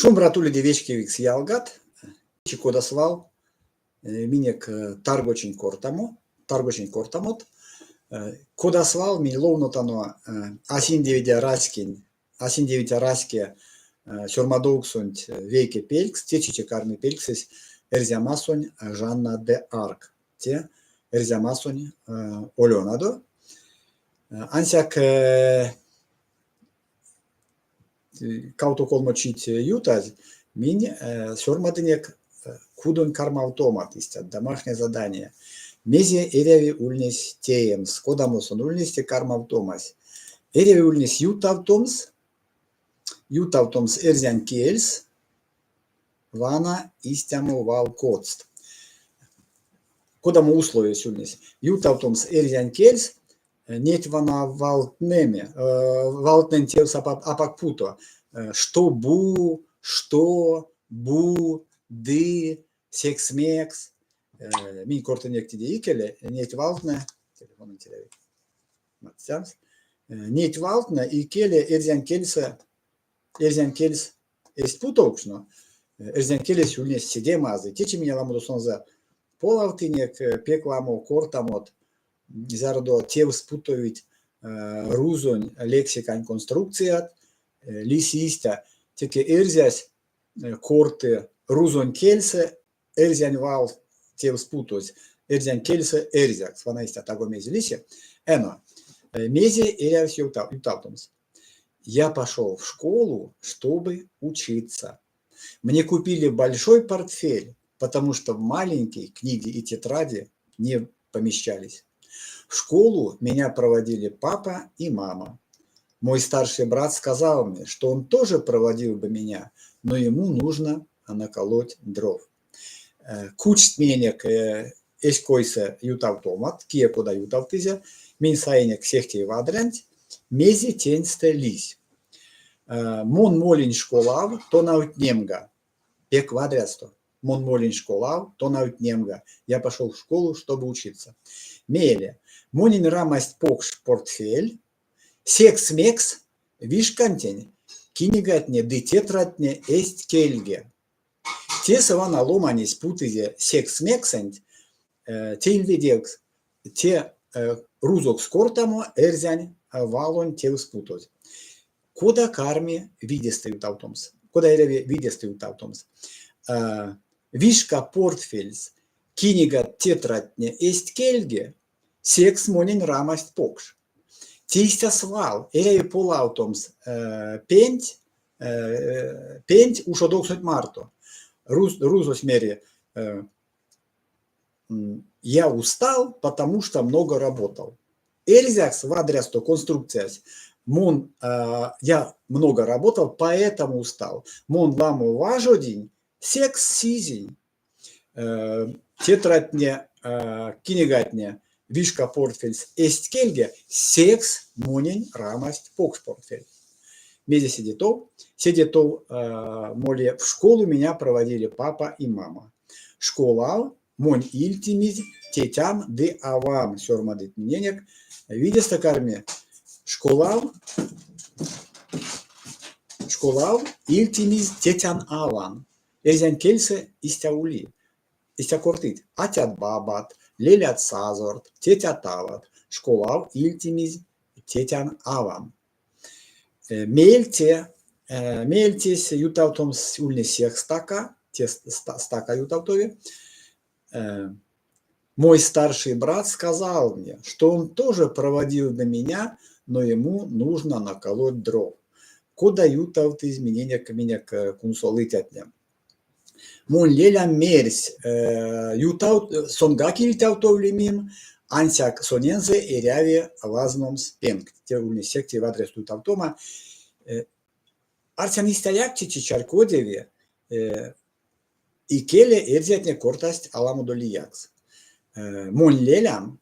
Шумбрат уледе вечкевикс ялгат, кода свал, минек таргочинь кортамо, таргочинь кортамот. Кода свал минь ловнотано А синдевиця раськень, А синдевиця раське сёрмадовксонть вейке пелькс, течи карми пельксэсь Эрзямасонь Жанна де Арк. Те Эрзямасонь Олёнадо. Ансяк кавто-колмо чить ютазь, минь сёрмадынек кудонь кармавтомат, истят домашнее задание. Мезе эряви ульнесь теемс, кодамо сон ульнесь те кармавтомась? Эряви ульнесь ютавтомс, ютавтомс эрзянь кельс вана истямо валкоцт. Кодамо условиясь ульнесь? Ютавтомс эрзянь кельс неть вана валтнэме, валтнэнь тевс апак путо: штобу, што, бу, ды, секс-мекс. Минь кортынек теде икеле, неть валтнэ, телефононть эряви мадстямс, неть валтнэ икеле эрзянь кельсэ, эрзянь кельс эзть путовкшно, эрзянь келесь ульнесь седе мазый. Течи минь аламодо сонзэ полавтынек, пек ламо кортамот, зярдо тевс путовить рузонь лексикань конструкцият, лиси истя, теке эрзясь корты рузонь кельсэ, эрзянь вал тевс путозь, эрзянь кельсэ эрзякс. Вана истя таго мезе лиси. Эно, мезе эрявсь ютавтомс? Я пошел в школу, чтобы учиться. Мне купили большой портфель, потому что в маленький книги и тетради не помещались. В школу меня проводили папа и мама. Мой старший брат сказал мне, что он тоже проводил бы меня, но ему нужно наколоть дров. Кучсть миненек эсь койсэ ютавтомат, кие кода ютавтызе, минь саинек сехте вадрянть, мезе теньстэ лиссь. Мон молинь школав тонавтнемга. Пек вадрясто. Мон молинь школав тонавтнемга. Я пошел в школу, чтобы учиться. Мейле монень рамасть покш портфель, секс-мекс вишкантень кинигатне ды тетрадтне эзть кельге. Тесэ вана ломанесь путызе секс-мексэнть те ильведевкс, те рузокс кортамо эрзянь валонь тевс путозь. Кода карми видестэ ютавтомс? Кода эряви видестэ ютавтомс? Вишка портфельс кинигат тетрадтне эзть кельге, секс монень рамасть покш. Те истя свал эряви полавтомс пенть, пенть ушодовксонть марто. Рузось мери: Я устал, потому что много работал. Эрзякс вадрясто конструкциясь: Мон я много работал, поэтому устал. Мон ламо важодинь, секс сизинь. Тетрадтне, кинигатне вишка портфельс эзть кельге, секс монень рамасть покш портфель. Мезе седе тов? Седе тов моли: в школу меня проводили папа и мама. Школав монь ильтимизь тетям ды авам, сёрмадыть миненек. Видестэ карми: школав, школав ильтимизь тетян-аван. Эрзянь кельсэ истя ули. Истя кортыть: атят-бабат, лелят-сазорт, тетят-ават. Школав ильтимизь тетян-авам. Меельце, меельцесь ютавтомс ульнесь сех стака, те стака ютавтови. Мой старший брат сказал мне, что он тоже проводил бы меня, но ему нужно наколоть дров. Кода ютавтызь миненек минек кунсолыцятне? Монь лелям мерсь, ютав сонгак ильтявтовлимим, ансяк сонензэ эряви лазномс пенгть. Те ульнесь сехте вадрясто ютавтома. Арсян истяяк течи чарькодеви, икеле эрзятне кортасть аламодо лиякс. Монь лелям,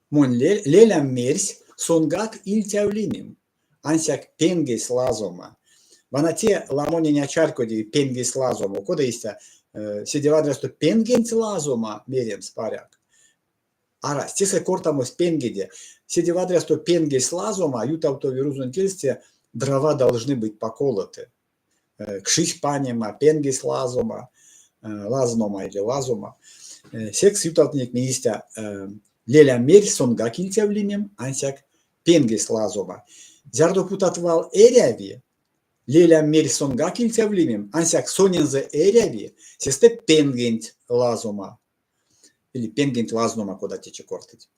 монь лелям мерсь, сонгак ильтявлимим, ансяк пенгесь лазома. Вана те ламонень а чарькодеви пенгесь лазомо. Кода истя седе вадрясто пенгенть лазома меремс, паряк? Арась, тесэ кортамось пенгеде. Седе вадрясто пенгесь лазома ютавтови рузонь кельстэ дрова должны быть поколоты. Кшись панема, пенгесь лазома, лазнома или лазома. Секс ютавтынек минь истя: лелям мерсь, сонгак ильтявлимим, ансяк пенгесь лазома. Зярдо путат вал эряви, лелям мерсь, сонгак ильтявлимим, ансяк сонензэ эряви, сестэ пенгенть лазома или пенгенть лазнома, кода течи кортыть.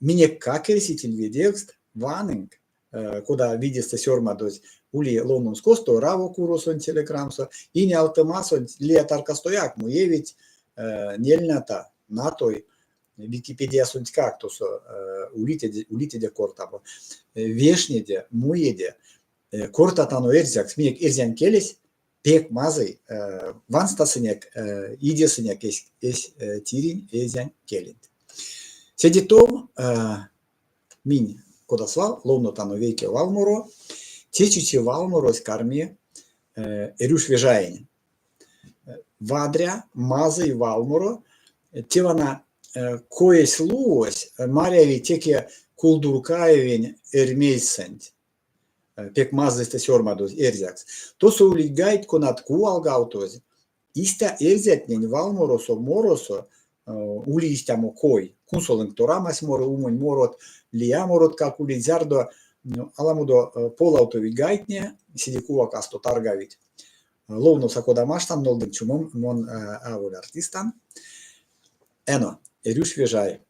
Минеккак эрсить ильведевкст, ванынк, кода видестэ сёрмадозь ули ловномс косто Раво куросонть Телеграмсо, Инеалтымасонть, лия таркастояк муевить нельната, натой Википедиясонтькак тосо ули ули теде кортамо. Вешнеде, муеде, кортатано эрзякс. Минек эрзянь келесь пек мазый, ванстасынек, идесынек эсь, эсь тиринь эрзянь келенть. Седе тов минь, кода свал, ловнотано вейке валморо. Течи валморось карми Эрюш Вежаень. Вадря, мазый валморо. Те вана коесь лувось маряви теке Кулдуркаевень Эрьмезьсэнть. Пек мазыйстэ сёрмадозь эрзякс. Тосо улить гайть, конат кувалгавтозь. Истя эрзятнень валморосо, моросо ули истямо кой. Кунсолынк Торамась моры умонь морот, лия мороткак улить, зярдо аламодо полавтовить гайтне, седе кувакасто таргавить. Ловномс а кода маштан, нолдынк чумом, мон аволь артистан. Эно, Эрюш Вежай.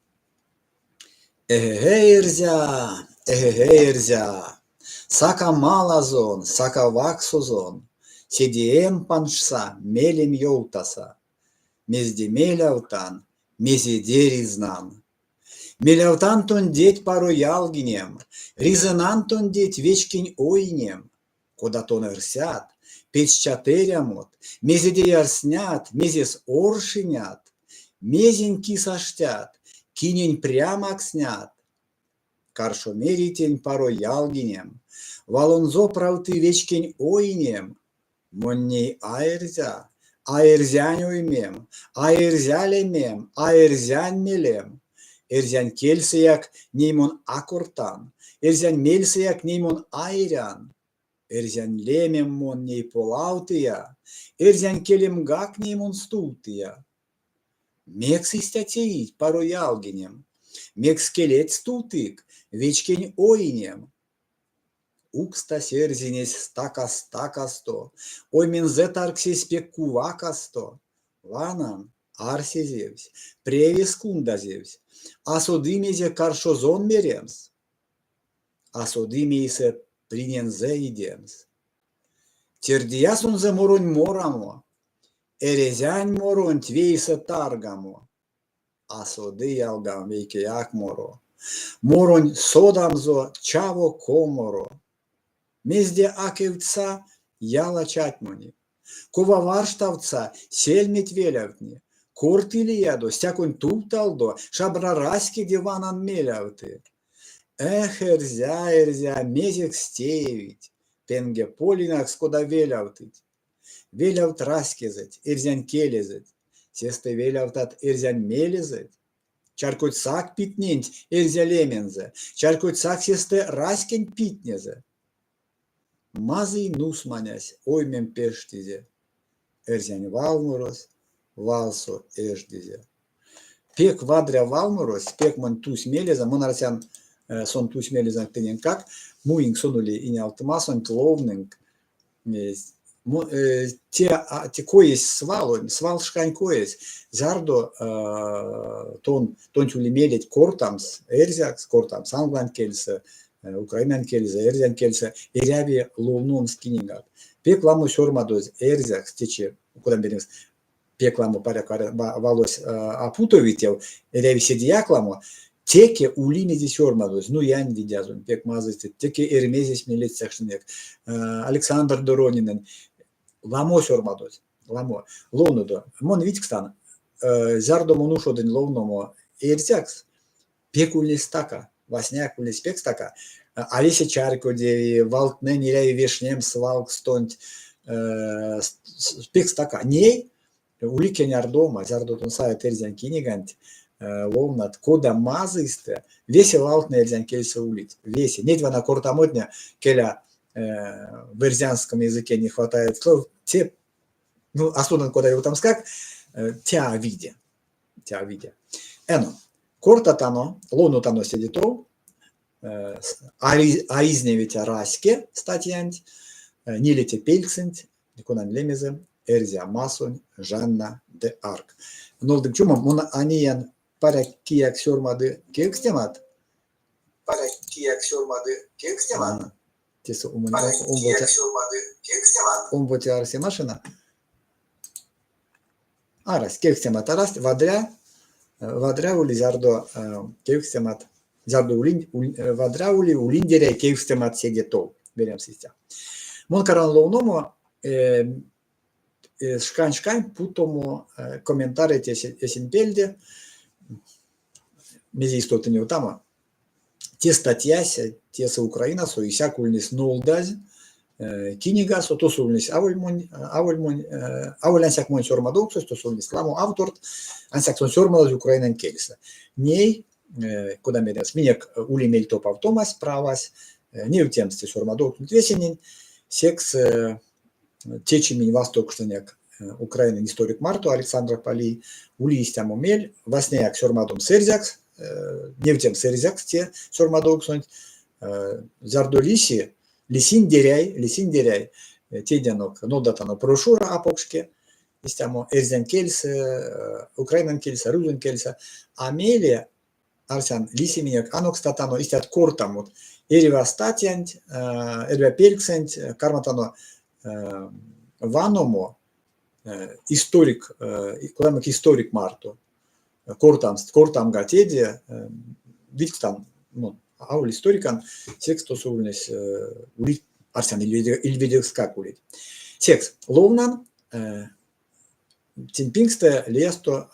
Эхе-хей, эрзя, эхе-хей, эрзя, Сака малазон, сака ваксозон, Седеем панжса, мелем ёвтаса. Мезде мелявтан, мезеде ризнан. Мелявтан тондеть, паро ялгинем, Ризнан тондеть, вечкень оинем. Кода тон эрсят, печтят эрямот, Мезеде ярснят, мезес оршнят, Мезень кис аштят, кинень пря макснят? Каршо мери тень паро ялгинем, Валонзо правты вечкень оинем. Мон ней а эрзя, а эрзянь оймем, а эрзя лемем, а эрзянь мелем. Эрзянь кельсэяк ней мон а кортан, Эрзянь мельсэяк ней мон а эрян. Эрзянь лемем мон ней полавтыя, Эрзянь келемгак ней мон стувтыя. Мекс истя теить, паро ялгинем? Мекс келеть стувтык, вечкень оинем? Укстась эрзинесь стака-стакасто, Оймензэ таргсесь пек кувакасто. Ванан, арсезевсь, превес кундазевсь, А соды мезе каршозон меремс. А соды мейсэ принензэ идемс. Тердия сонзэ моронь морамо, Эрзянь моронть вейсэ таргамо. А соды ялгам вейкеяк моро, Моронь содамзо чаво коморо. Мезде а кевкстьса, яла чатьмони. Ков а варштавтса, сельметь велявтни. Корты лиядо, стяконь тувталдо, шабра раськеде ванан мелявты. Эх, эрзя, эрзя, мезекс теевить, пенге полинакс кода велявтыть. Велявт раськезэть, эрзянь келезэть, сестэ велявтат эрзянь мелезэть. Чарькодьсак питненть эрзя лемензэ, чарькодьсак сестэ раськенть питнезэ. Мазый нусманясь оймем пештизе, Эрзянь валморось валсо эждизе. Пек вадря валморось, пек монь тусь мелезэм, мон арсян, сон тусь мелезэнк тыненкак. Муинк сон ули Инеалтымасонть, ловнынк. Те, те коесь свалонь, свалшкань коесь. Зярдо тон, тонть ули мелеть кортамс эрзякс, кортамс англань кельсэ, украинань кельсэ, эрзянь кельсэ, эряви ловномс кинигат. Пек ламо сёрмадозь эрзякс течи, кода меремс, пек ламо паряк валось а путови тев, эряви седеяк ламо, теке ули мезе сёрмадозь, Нуянь Видязонь, пек мазыйстэ, теке Эрьмезесь мелеть Александр Доронинэнь, ламо сёрмадозь, ламо. Ловнодо. Мон видькстан, зярдо мон ушодынь ловномо эрзякс, пек ульнесь стака, васняяк ульнесь пек стака. А весе чарькодеви, валтнэнь эряви вешнемс валкстонть, пек стака. Ней ули кенярдома, зярдо тон саят эрзянь киниганть, ловнат, кода мазыйстэ, весе валтнэ эрзянь кельсэ улить, весе. Неть вана кортамотне, келя, В эрзянском языке не хватает слов. Те, ну, а содан кода ёвтамскак, те а виде. Те а виде. Эно, кортатано, ловнотано седе тов, а изнявиця раське статьянть, нилеце пельксэнть, конань лемезэ Эрзямасонь Жанна де Арк. Нолдынк чумом, мон а неян, паряк кияк сёрмады кевкстемат? Паряк кияк сёрмады кевкстемат? Тесэ Паряк кияк сёрмады кевкстемат? омбоце арсемашина. Арась, кевкстемат арасть. Вадря, вадря ули, зярдо кевкстемат, зярдо улинь, вадря ули, улиндеряй кевкстемат седе тов, меремс истя. Мон карман ловномо, шкань-шкань путомо комментарийть эсень пельде, мезе истотынь ёвтамо. Те статьясь тесэ Украинасо исяк ульнесь нолдазь кинигасо, тосо ульнесь аволь монь, аволь монь, аволь ансяк монь сёрмадовксось, тосо ульнесть ламо авторт, ансяк сон сёрмадозь украинань кельсэ. Ней, кода меремс, минек ули мель топавтомась, правась, невтемс те сёрмадовксонть весенень, секс течи минь вастокшнынек Украинань историк марто Александр Палий, ули истямо мель, васняяк сёрмадомс эрзякс, невтемс эрзякс те сёрмадовксонть, зярдо лиси, лисиндеряй, лисиндеряй, тейдянок, нолдатано брошюра апокшке, истямо эрзянь кельсэ, украинань кельсэ, рузонь кельсэ, а мейле арсян, лиси минек анокстатано истят кортамот эрьва статьянть, эрьва пельксэнть карматано ваномо историк, кодамо историк марто кортамс, кортамга теде, видькстан, ну, аволь историкан, секс тосо ульнесь, улить, арсян, ильведевкскак улить. Секс ловнан, тень пингстэ лиясто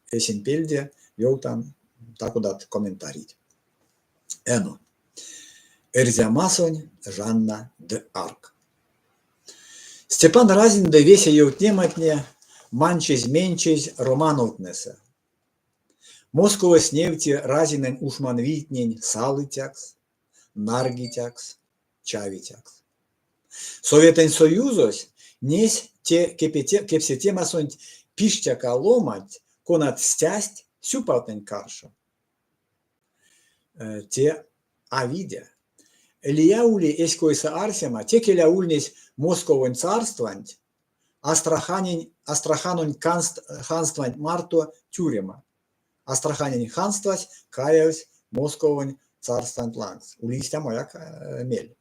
эсень пельде ёвтан та-кодат комментарийть. Эно. Эрзямасонь Жанна д' Арк. Степан Разиндэ весе ёвтнематне манчезь-менчезь Романовтнесэ. Московось невти Разинэнь ушманвийтнень салыцякс, нарьгицякс, чавицякс. Советэнь Союзось несь те кепсетемасонть пиштяка ломанть, конат стясть сюпавтнень каршо. Те а виде. Лия ули эсь койсэ арсема, те келя ульнесь Московонь царстванть Астраханень, Астраханонь ханстванть марто тюрема. Астраханень ханствась каявсь Московонь царстванть лангс. Ули истямояк мель.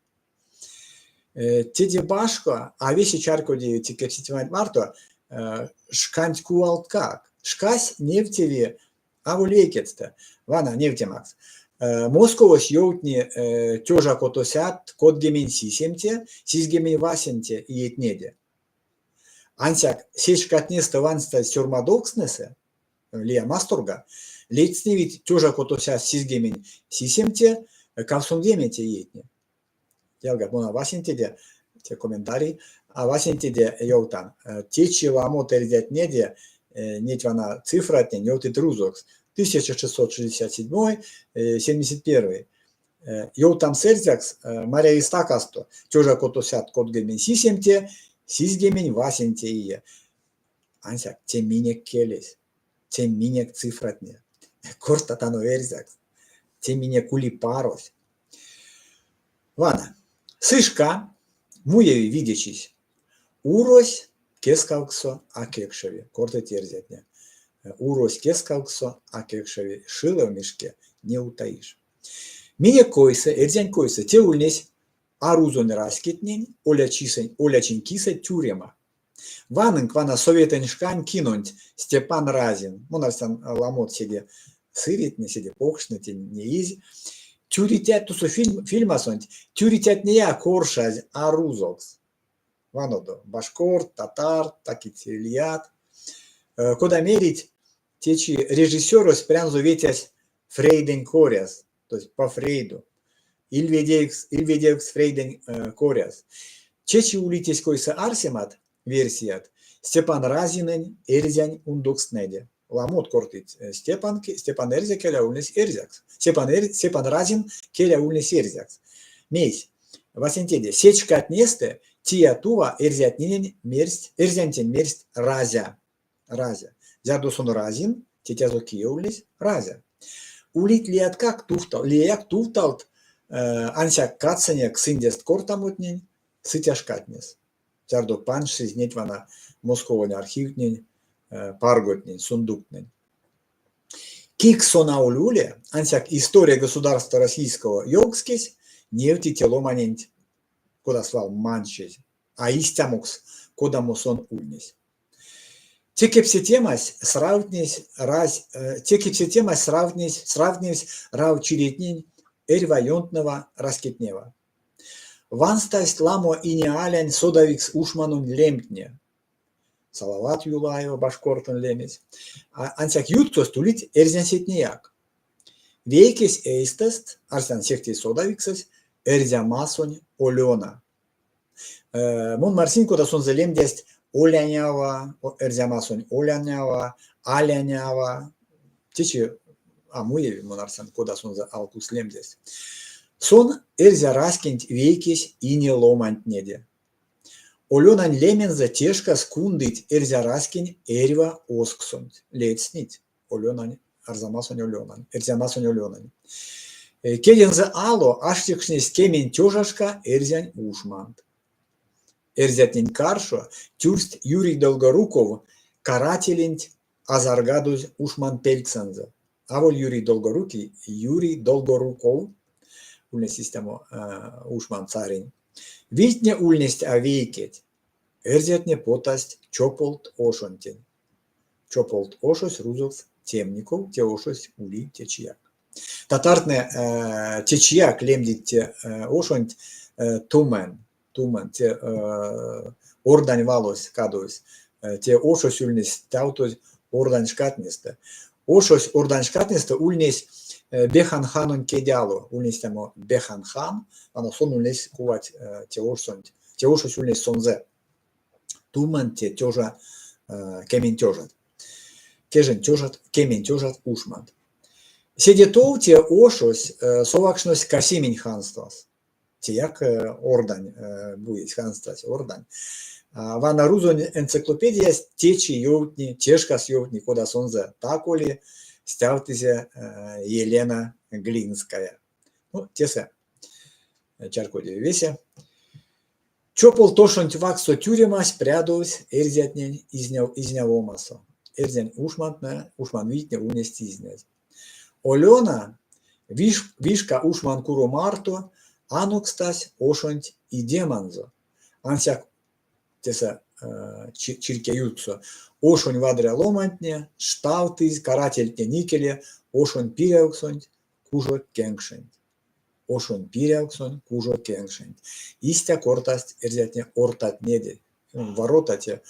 Теде башка, а весе чарькодевить те кепсетеманть марто шканть кувалткак. Шкась невтеви аволь вейкетьстэ. Вана невтемакс. Московось ёвтни тёжа котосядт кодгемень сисемце, сизьгемень васенце иетнеде. Ансяк сеть шкатнестэ ванстазь сёрмадовкстнэсэ, лия масторга, ледстневить тёжа котосядт сизьгемень сисемце, кавксоньгеменце иетне. Ялгат, мон а васенцеде, те комментарий, а васенцеде ёвтан. Течи ламот эрзятнеде неть вана цифратнень ёвтыть рузокс. 1667, 71. Ёвтамс эрзякс маряви стакасто. Тёжа котосядт кодгемень сисемце, сизьгемень васенце ие. Ансяк те минек келесь, те минек цифратне. Кортатано эрзякс. Те минек ули-парось. Вана, сы шка, муеви видечись. Урось кескавкссо а кекшеви, кортыть эрзятне. Урось кескавкссо а кекшеви, шило в мешке не утаишь. Минек койсэ, эрзянь койсэ, те ульнесь а рузонь раськетнень олячисэнь, олячинь кисэ тюрема. Ванынк вана советэнь шкань кинонть Степан Разин, мон арсян ламот седе сыретне, седе покштне тень неизь. Тюритят тосо фильм, фильмасонть тюритятнеяк оршазь а рузокс. Ванодо, башкорт, татарт, такить лият. Кода мерить, течи режиссерось прянзо ветясь Фрейдэнь коряс, то есть по Фрейду. Ильведевкс, ильведевкс Фрейдэнь коряс. Течи улить эсь койсэ арсемат, версият, Степан Разинэнь эрзянь ундокстнэде. Ламот кортыть Степан, Степан Эрзя келя ульнесь эрзякс. Степан, Степан Разин келя ульнесь эрзякс. Мейсь? Васенцеде, сеть шкатнестэ тия-тува эрзятненень мерсть, эрзянтень мерсть Разя. Разя. Зярдо сон Разин, тетязо кие ульнесь? Разя. Улить лияткак тувтал, лияяк тувталт, ансяк кадсынек сындест кортамотнень сыця шкатнес, зярдо панжсызь неть вана Московонь архивтнень, парготнень, сундуктнень. Кикс сон аволь уле, ансяк История государства российского ёвкскесь невти те ломаненть, кода свал манчезь, а истямокс, кодамо сон ульнесь. Те кепсетемась сравтнесь разь те кепсетемась сравтнесь сравтневсь Рав чиретнень эрьва ёнтнэва раськетнева. Ванстасть ламо инеалянь содавикс ушманонь лемтне. Салават Юлаева башкортонь лемесь. Ансяк ютксост улить эрзянсетнеяк. Вейкесь эйстэст, арсян сехте содавиксэсь, Эрзямасонь Олёна. Мон марсинь, кода сонзэ лемдясть Олянява, Эрзямасонь Олянява, Алянява. Течи а муеви, мон арсян, кода сонзэ алкукс лемдясть. Сон эрзя раськенть вейкесь ине ломантнеде. Олёнань лемензэ те шкас кундыть эрзя раськень эрьва озксонть, ледстнить Олёнань, Арзамасонь Олёнань, Эрзямасонь Олёнань. Кедензэ ало аштекшнесть кемень тёжашка эрзянь ушмант. Эрзятнень каршо тюрсть Юрий Долгоруков карателенть азаргадозь ушманпельксэнзэ. Аволь Юрий Долгорукий, Юрий Долгоруков ульнесь истямо ушман царень. Вийтне ульнесть а вейкеть. Эрзятне потасть чополт ошонтень. Чополт ошось рузокс Темников, те ошось ули течияк. Татартнэ течияк лемдить те ошонть Тумен. Тумен, те ордань валось кадовсь. Те ошось ульнесь стявтозь ордань шкатнестэ. Ошось ордань шкатнестэ ульнесь Бехан-ханонь кедьало. Ульнесь истямо Бехан-хан, вана сон ульнесь кувать те ошсонть. Те ошось ульнесь сонзэ. Тумен те тёжа, кемень тёжат. Кежень тёжат, кемень тёжат ушмант. Седе тов те ошось совакшнось Касимень ханствас. Теяк ордань буесь, ханствась ордань. Вана рузонь энциклопедиясь течи ёвтни, те шкас ёвтни, кода сонзэ так-оли стявтызе Елена Глинская. Ну, тесэ чарькодеви весе. Чополт ошонть вакссо тюремась прядовсь эрзятнень изнявомасо. Эрзянь ушмантнэ, ушманвийтне ульнесть изнязь. Олёна вишка ушманкуро марто анокстась ошонть идеманзо. Ансяк тесэ чирьке ютксо ошонь вадря ломантне штавтызь карательтнень икеле ошонь пирявксонть кужо кенкшенть. Ошонь пирявксонь кужо кенкшенть. Истя кортасть эрзятне ортатнеде. Ворота те,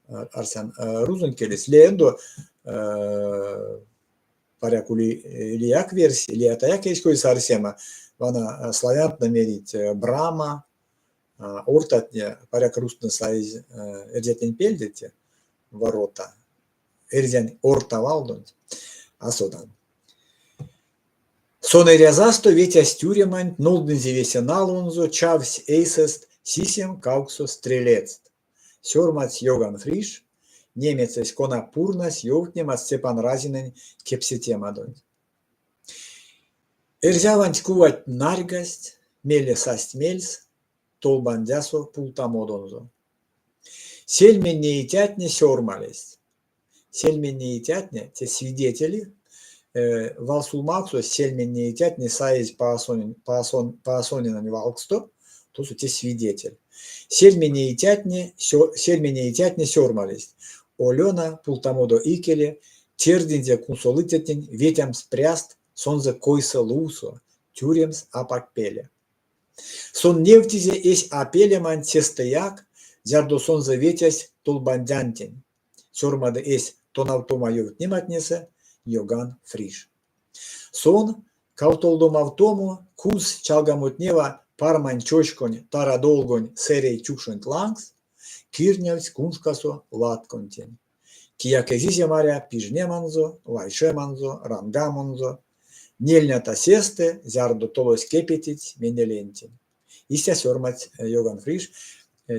арсян, рузонь келесь. Леендо паряк ули лияк версия, лиятаяк эсь койсэ арсема. Вана славянтнэ мерить брама, ортатне, паряк рузтнэ саизь эрзятнень пельде те ворота. Эрзянь орта валдонть, а содан. Сон эрязасто ветясь тюреманть, нолдынзе весе налонзо, чавсь эйсэст сисем-кавксо стрелецт. Сёрмадсь Йоган Фриш, немецесь, кона пурнась ёвтнема Степан Разинэнь кепсетемадонть. Эрзяванть кувать нарьгасть, мейле састь мельс толбандясо пултамодонзо. Сельмень неицятне сёрмалесть. Сельмень неицятне – те свидетели, валсюлмавксось сельмень неицятне саезь Паасонинэнь валксто, тосо те свидетель. Сельмень неицятне, сельмень неицятне сёрмалесть. Олёна пултамодо икеле тердинзе кунсолыцятнень ветямс пряст сонзэ койсэ-лувсо, тюремс апак пеле. Сон невтизе эсь апелеманть сестэяк, зярдо сонзэ ветясть толбандянтень, сёрмады эсь тонавтома ёвтнематнесэ Йоган Фриш. Сон кавтолдомавтомо кузсь чалгамотнева пармань-чочконь тарадолгонь сэрей тюкшонть лангс, кирнявтсь куншкасо латконтень. Кияк эзизе маря пижнеманзо, лайшеманзо, рангамонзо. Нельнята сестэ, зярдо толось кепететсь менелентень. Истя сёрмадсь Иоганн Фриш,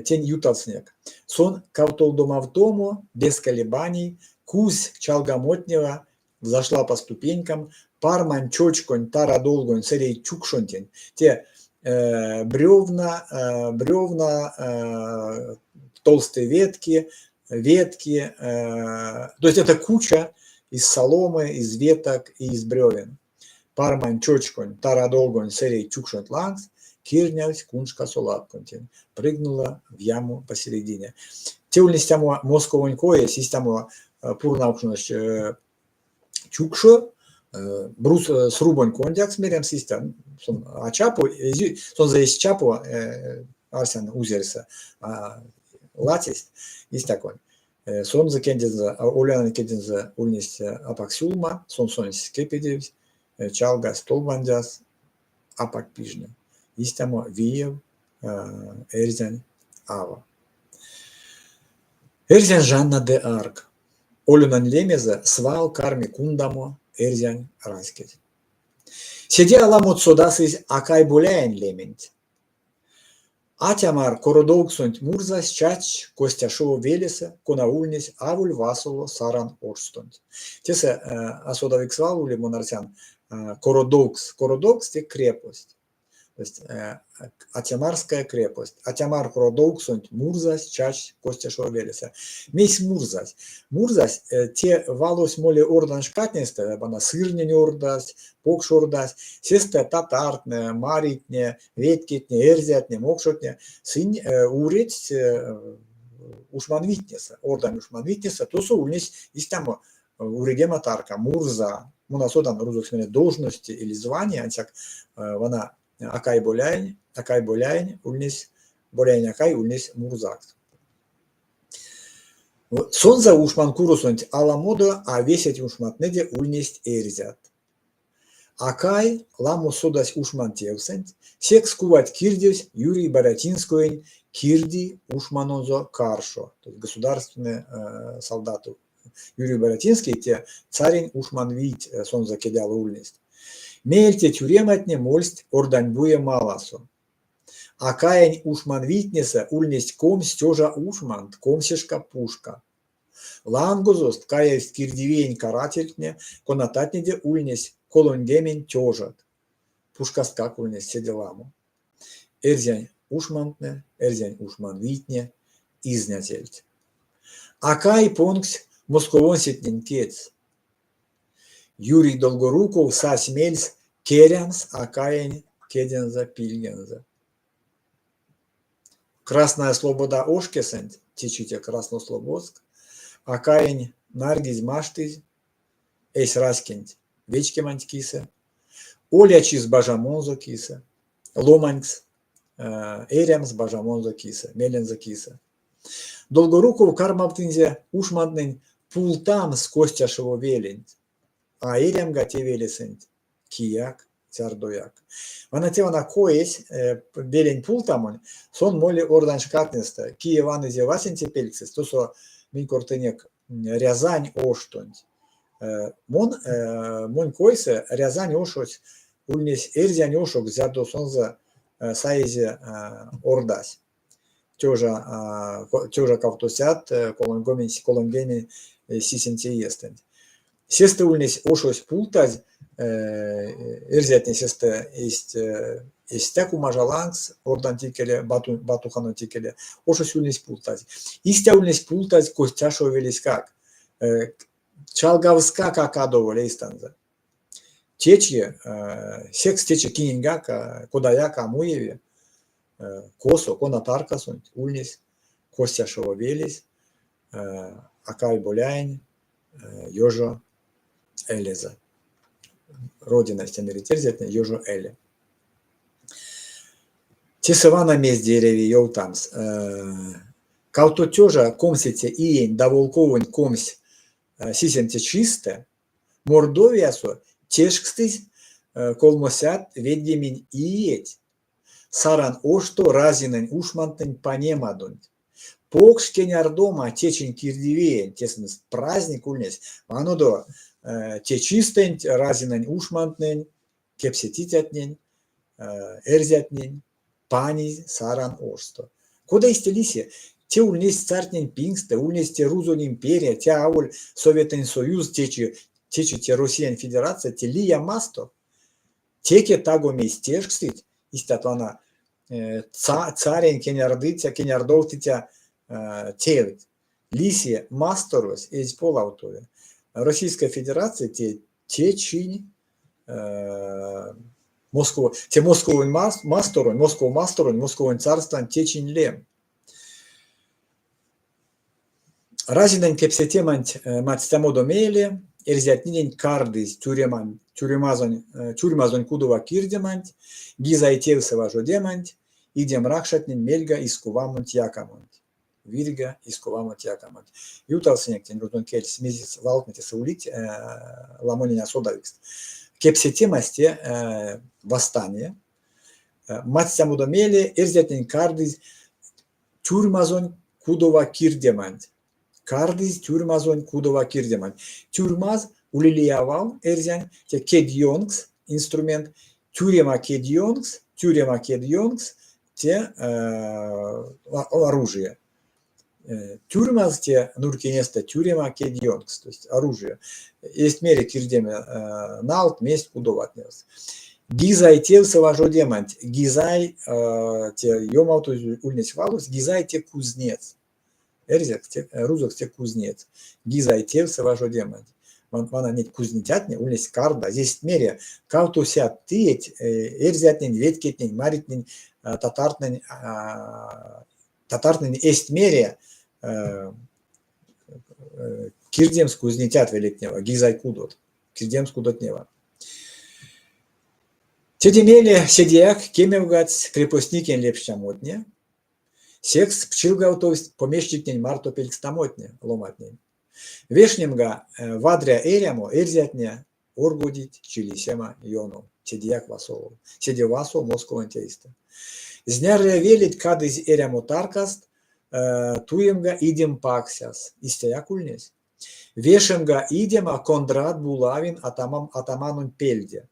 тень ютавтсынек. Сон кавтолдомавтомо, без колебаний, кузсь чалгамотнева, взошла по ступенькам, пармань чочконь тарадолгонь сэрей чукшонтень. Те бревна, бревна, толстые ветки, ветки, то есть это куча из соломы, из веток и из бревен. Пармань чочконь тарадолгонь сэрей чукшонть лангс, кирнявтсь куншкасо латконтень, прыгнула в яму посередине. Те ульнесь истямо Московонь коесь, истямо пурнавкшнось чукшо, брус, срубонь кондякс меремс истя, сон а чапо, сонзэ эзь чапо, арсян, узерьсэ, а ладсесть истяконь. Сонзэ кедензэ, Олянань кедензэ ульнесть апак сюлма, сон сонсь кепедевсь, чалгась толбандяс, апак пижне. Истямо виев эрзянь ава. Эрзянь Жанна де Арк. Олёнань лемезэ свал карми кундамо эрзянь раськесь. Седе аламот содасызь Акай Боляень лементь. Атямар кородовксонть мурзась чачсь Костяшова велесэ, кона ульнесь аволь васоло Саран ошстонть. Тесэ асодавикс вал ули, мон арсян, кородовкс. Кородовкс те крепость. То есть Атямарская крепость. Атямар кородовксонть мурзась чачсь Костяшова велесэ. Мейсь мурзась? Мурзась те валось моли ордань шкатнестэ, вана сырнень ордась, покш ордась. Сестэ татартнэ, маритне, ветькетне, эрзятне, мокшотне, сынь уредсть ушманвийтнесэ, ордань ушманвийтнесэ, тосо ульнесь истямо уредема тарка, мурза. Мон а содан рузокс мерить должности или звание, ансяк вана Акай Боляень, Акай Боляень ульнесь, Боляень Акай ульнесь мурзакс. Сонзэ ушманкуросонть аламодо а весеть ушмантнэде ульнесть эрзят. Акай ламо содась ушмантевсэнть, секс кувать кирдевсь Юрий Барятинскоень кирдий ушманонзо каршо, то есть государственные солдаты. Юрий Барятинский те царень ушманвийть сонзэ кедьало ульнесть. Меельце тюрематне мольсть Орданьбуе маласо. Акаень ушманвийтнесэ ульнесть 20 тёжа ушмант, комсешка пушка. Лангозост каявсть кирдивиень карательтне, конататнеде ульнесть 30 тёжат. Пушкасткак ульнесть седе ламо. Эрзянь ушмантнэ, эрзянь ушманвийтне изнязельть. Акай понгсь московонсетнень кедьс. Юрий Долгоруков сась мельс керямс Акаень кедензэ-пильгензэ. Красная Слобода ошкесэнть, течи те Краснослободск, Акаень нарьгизь-маштызь эсь раськенть вечкеманть кисэ, олячис бажамонзо кисэ, ломанькс эрямс бажамонзо кисэ, мелензэ кисэ. Долгоруков кармавтынзе ушмантнэнь пултамс Костяшево веленть, а эрямга те велесэнть кияк зярдояк. Вана те вана коесь велень пултамонь, сон моли ордань шкатнестэ. Кие ванызе васенце пельксэсь, тосо минь кортынек Рязань оштонть. Мон, монь койсэ, Рязань ошось ульнесь эрзянь ошокс, зярдо сонзэ саизе ордась. Тёжа кавтосядт 37 иестэнть. Сестэ ульнесь ошось пултазь, эрзятне сестэ эзть стя кумажа лангс орданть икеле, Батуханонть икеле. Ошось ульнесь пултазь. Истя ульнесь пултазь Костяшова велеськак. Чалгавскак а кадоволь эйстэнзэ. Течи, секс течи киненьгак кодаяк а муеви, косо, кона таркасонть ульнесь Костяшова велесь, Акай Боляень ёжо элезэ. Родинась мерить эрзятне ёжо эле. Тесэ вана мезде эряви ёвтамс. Кавто тёжа комсеце иень даволковонь 27-це чистэ Мордовиясо тешкстызь 390 иеть Саран ошсто Разинэнь ушмантнэнь панемадонть. Покш кенярдома течинь кирдивиенть, те сынст праздник ульнесь, ванодо, те чистэнть Разинэнь ушмантнэнь, кепсетицятнень, эрзятнень. панизь Саран ошсто. Кода истя лиси? Те ульнесь цартнень пингстэ, ульнесь те Рузонь империя, те аволь Советэнь Союз, течи, течи те Россиянь Федерация, те лия мастор. Теке таго мейсь тешкстыть, истят вана царень кенярдыця, кенярдовтыця тевть. Лиси масторось эзь полавтове. Российская Федерация те течинь Москва, те Московонь масторонь, Москов масторонь, Московонь царствань течинь лем. Разинэнь кепсетеманть мадстямодо мейле эрзятненень кардызь тюремань, тюремазонь, тюрьмазонь кудова кирдеманть, гизай тевсэ важодеманть, идем ракшатнень мельга искувамонть якамонть. Вирьга искувамонть якамонть. Ютавтсынек тень рузонь кельс, мезекс валтнэ тесэ улить, ламонень а содавикст. Кепсетемась те восстания. Мадстямодо мейле эрзятнень кардызь тюрьмазонь кудова кирдеманть. Кардызь тюрьмазонь кудова кирдеманть. Тюрьмаз ули лия вал эрзянь, те кедьёнкс, инструмент, тюрема кедьёнкс, тюрема кедьёнкс, те оружие. Тюрьмаз те нурькинестэ тюрема кедьёнкс, то есть оружие. Эзть мере кирдеме налт, мезть кудоватнес. Гизай тевсэ важодеманть, гизай те ёмавтозь ульнесь валось, гизай те кузнец. Эрзякс те, рузокс те кузнец. Гизай тевсэ важодеманть. Вана неть кузнецятне ульнесть кардазь, эзть мере кавтосядт иеть эрзятнень, ветькетнень, маритнень, татартнэнь, татартнэнь эзть мере кирдемс кузнецят велетнева, гизай кудот, кирдемс кудотнева. Теде мейле седеяк кемевгадсть крепостникень лепштямотне, секс пчилгавтовсть помещиктнень марто пелькстамотне ломантнень. Вешнемга вадря эрямо эрзятне оргодить чилисема ёнов, седеяк васолов, седе васов Московонть эйстэ. Знярыя велеть кадызь эрямо таркаст, туемга идем паксяс. Истяяк ульнесь. Вешемга идема Кондрат Булавин атаманонть пельде.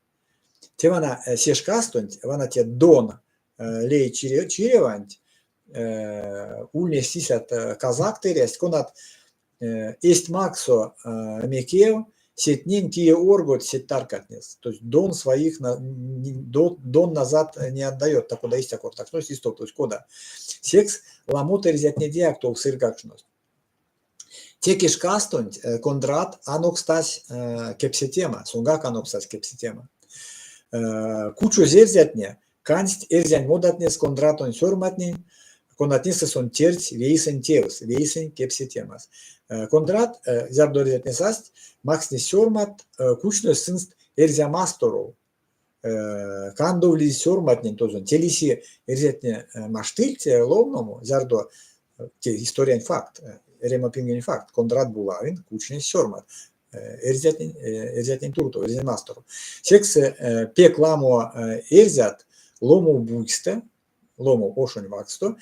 Те вана се шкастонть, вана те Дон лей чиреванть ульнесть истят казакт эрясть, конат эзть максо мекев сетнень, кие оргодсь сеть таркатнес. То есть Дон своих, Дон назад не отдает, та кода истя кортакшнось, истовтозь кода. Секс ламот эрзятнедеяк тов сыргакшность. Теке шкастонть Кондрат анокстась кепсетема, сонгак анокстась кепсетема. Кучозь эрзятне кандсть эрзянь модатнес Кондратонь сёрматнень, конатнесэ сон тердсь вейсэнь тевс, вейсэнь кепсетемас. Кондрат, зярдо эрзятне састь, макснесь сёрмат, кучнось сынст Эрзя масторов. Кандовлизь сёрматнень тозонь. Те лиси эрзятне маштыльть ловномо, зярдо те историянь факт, эрямопингень факт, Кондрат Булавин кучнесь сёрмат эрзятнень, эрзятнень туртов, эрзянь масторов. Секс пек ламо эрзят Ломов буйстэ, Ломов ошонь вакссто,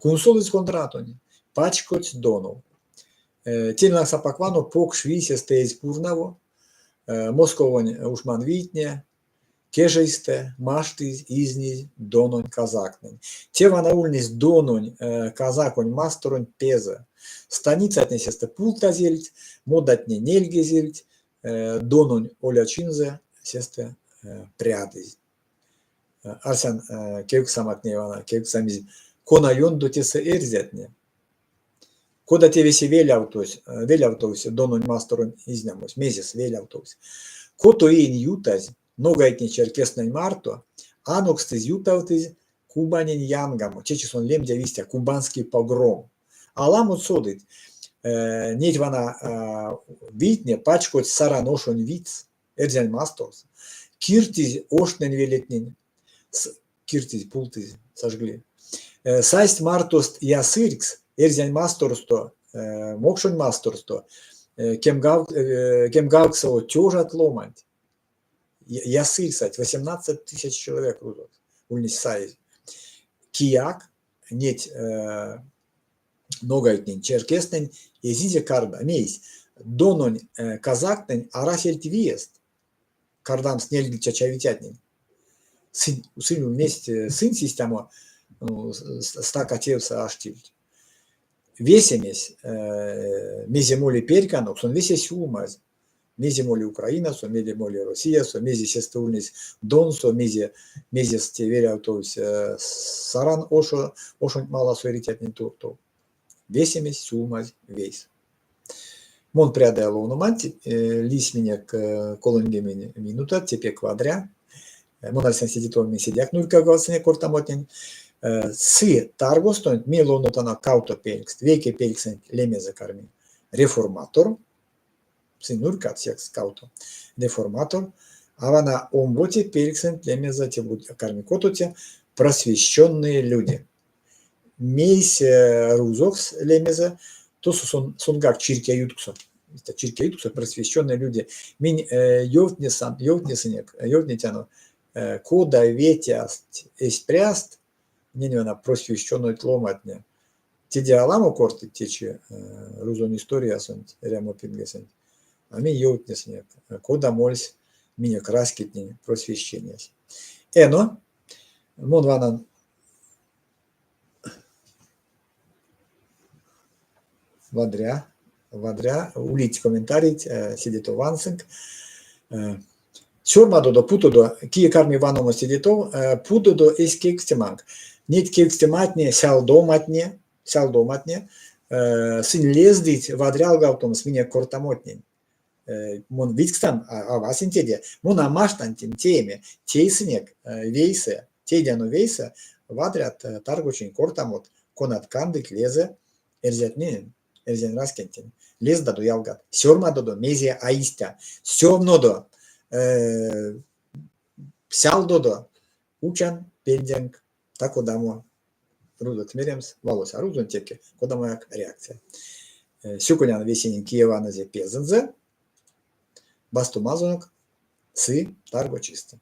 кунсолызь Кондратонь, пачкодсть Донов. Тень лангс апак вано покш вийсэ теезь пурнаво, Московонь ушман вийтне кежейстэ маштызь, изнизь Дононь казактнень. Те вана ульнесь Дононь казаконь масторонть пезэ. Станицатне сестэ пултазельть, модатне нельгезельть, Дононь олячинзэ сестэ прядызь. Арсян, кевкстематне вана кевкстьсамизь, кона ёндо тесэ эрзятне? Кода те весе велявтозь, велявтовсь Дононь масторонь изнямось, мезес велявтовсь? Кото иень ютазь, ногайтне черкестнэнь марто анокстызь ютавтызь Кубанень янгамо, течи сон лемдяви истя, Кубанский погром. Аламот содыть, неть вана вийтне пачкодсть Саран ошонь видьс, эрзянь масторс, киртизь оштнэнь-велетнень, киртизь, пултызь, сожгли. Сайсть мартост ясырькс эрзянь масторсто, мокшонь масторсто кемгавксово тёжат ломанть. Ясырь сайть, 18 тысяч человек рузокс ульнесь саезь. Кияк неть ногайтнень, черкестнэнь эзизе карда. Мейсь? Дононь казактнень арасельть виест кардамс нельгиця чавицятнень. Сынь, сынь ульнесть сынсь истямо стака тевсэ аштильть. Весемесь, мезе моли перьканок, сон весе сюлмазь. Мезе моли Украинасо, мезе моли Россиясо, мезе сестэ ульнесь Донсо, мезе, мезес те велявтовсь Саран ошо, ошонть маласо эрицятнень туртов. Весемесь сюлмазь вейс. Мон прядыя ловноманть, лиссь минек 30 минутат, те пек вадря. Мон арсян, седе тов минь седеяк нурькалгавтсынек кортамотнень. Сы таргостонть минь ловнотано кавто пелькст. Вейке пельксэнть лемезэ карми «Реформатор», сынь нурькат секс кавто, «Реформатор», а вана омбоце пельксэнть лемезэ те карми котоце «Просвещенные люди». Мейсь рузокс лемезэ, тосо сон, сонгак чирьке ютксо. Чирьке ютксо просвещенные люди. Минь ёвтнесан, ёвтнесынек, ёвтнетяно, кода ветясть эсь пряст, нень вана просвещенной ломантне. Теде аламо кортыть течи рузонь историясонть, эрямопингесэнть. А минь ёвтнесынек, кода мольсь минек раськетнень просвещениясь. Эно, мон ванан Вадря, вадря. Улить комментарийть, седе тов вансынк. Сёрмадодо, путодо, кие карми ваномо седе тов, путодо эсь кевкстеманк. Неть кевкстематне, сялдоматне, сялдоматне, сынь лездыть вадрялгавтомс минек кортамотнень. Мон видькстан, а васень теде, мон а маштан тень тееме. Тейсынек вейсэ, тейдяно вейсэ вадрят таргочинь кортамот, конат кандыть лезэ эрзятненень, эрзянь раськентень. Лездадо, ялгат, сёрмадодо, мезе а истя. Сёвнодо, сялдодо, учан пельденк та-кодамо рузокс меремс валось, а рузонь теке кодамояк реакция. Сюконян весенень, кие ванызе пезэнзэ, вастомазонок сы таргочистэ.